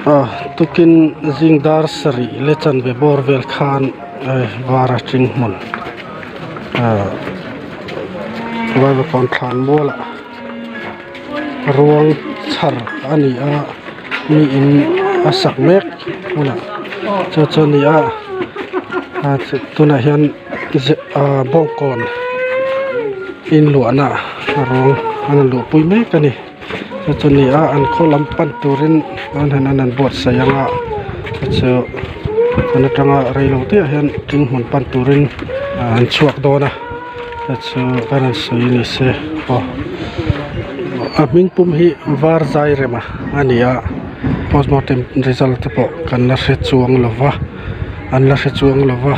Ah tukin zing dar sarih leh chanve bawr vel khan vara hring hmun ah vaivakawn thlan mualah ruang chhar a ni a mi in a sak mek hmunah chu chu a ni a ah tunah hian ah bawngkawn inluahna ruang an rawn luhpui mek a ni chu chu a ni a an khaw lam pan turin an han an han buatsaih ang a chu chu tun atanga reilo te ah hian thing hmun pan turin an chhuak dawn a chu chu ka rawn sawi ni se aw a hming pum hi var zai rem a ani a postmortem result te pawh kan la hre chuang lo va an la hre chuang lo va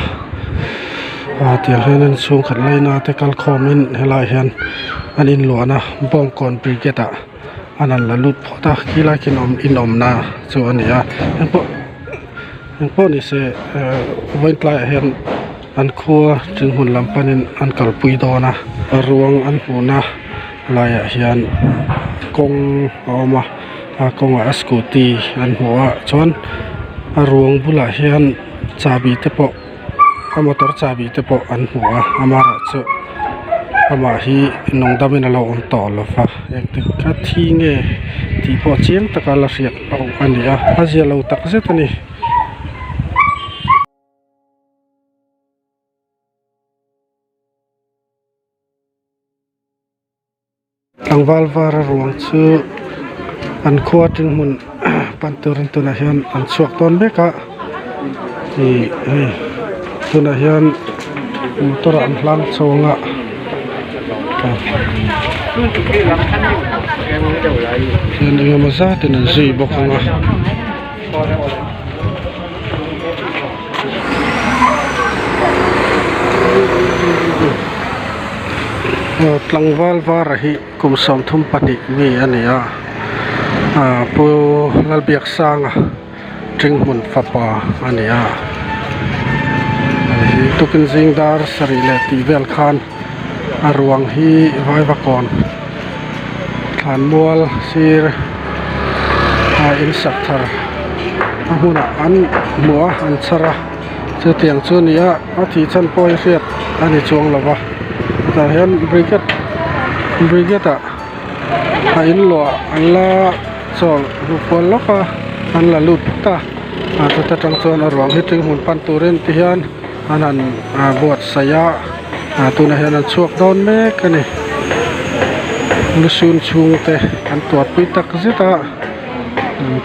ah tiang hian in chhungkhat laina te kal khawmin helaiah hian an inluahna bawngkawn brigade ah an han la lut phawt a khilai khi in awmna chu a ni a engpawh engpawh ni se ehh vawiin tlaiah hian an khua thing hmun lam panin an kalpui dawn a ruang an hmuhna laiah hian kawng a awm a a kawngah a scooty an hmu a chuan a ruang bulah hian chahbi te pawh a motor chahbi te pawh an hmu a amaherawhchu amah hi nung damin a lo awm tawh lo va engtik a thi nge tih pawh chiang taka la hriat loh a ni a a zia lo tak zet a ni. Tlangval var a ruang chu an khua ting hmun pan turin tunah hian an chhuak dawn mek a ih hei tunah hian motor ah an hlang chho ang a hian eng emaw zat in an zui bawk ang a. Tlangval vara hi kum 32 mi a ni a ah pu Lalbiaksanga Tinghmun fapa a ni a hei hi tukin zing dar sarih leh tih vel khan a ruang hi Vaivakawn thlanmual sir ah in sak thar a hmunah an hmu a an chhar a chutiang chu a ni a a thih chhan pawh hi hriat a ni chuang lo va tah hian brigade brigade ah a in luah an la chawl ruhkual lawk a an la lut phawt a ah chuta tang chuan a ruang hi ṭing hmun pan turin ti hian an han buatsaih a ah tunah hian an chhuak dawn mek a ni lusun chhungte an tuarpui tak zet a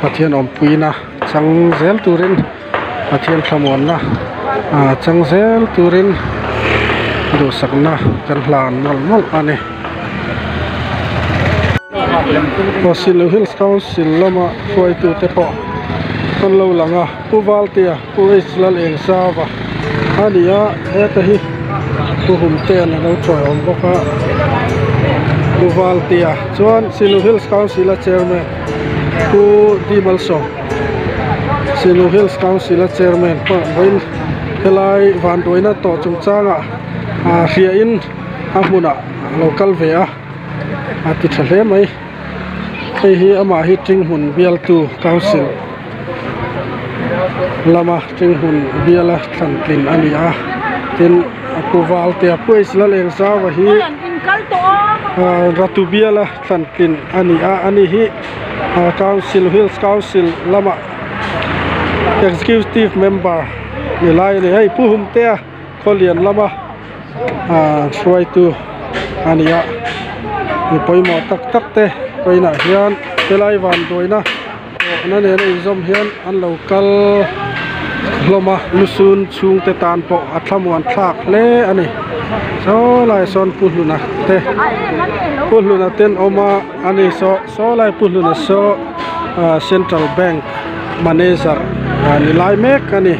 Pathian awmpuina chang zel turin Pathian thlamuanna ah chang zel turin duhsakna kan hlan mawlh mawlh a ni. Aw Siluk Hills Council lama hruaitute pawh an lo lang a Pu Valtea Pu H Lalengzauva a ni a heta hi Pu Humtea'n a lo chawiawm bawk a Pu Valtea chuan Siluk Hills Council a chairman Pu D Malsawm Siluk Hills Council a chairman pawh vawiin helai vanduaina tawh chungchangah ah hriain a hmunah a lo kal ve a a ti tha hle mai hei hi amah hi Tinghmun bialtu council lama Tinghmun biala thlan tlin a ni a tin a pu Valtea Puaih Lalengzauva hi ah Ratu biala thlan tlin a ni a ani hi ah council hills council lama executive member ni lai a ni hei Pu Humtea Khawlian lama ah hruaitu a ni a mi pawimawh tak tak te vawiinah hian helai vanduaina tawhna nena inzawm hian an lo kal hlawm a lusun chhungte tan pawh a thlamuan thlak hle a ni saw lai sawn pu hluna te pu hluna te an awm a ani saw saw lai pu hluna saw ah central bank manager ah ni lai mek a ni.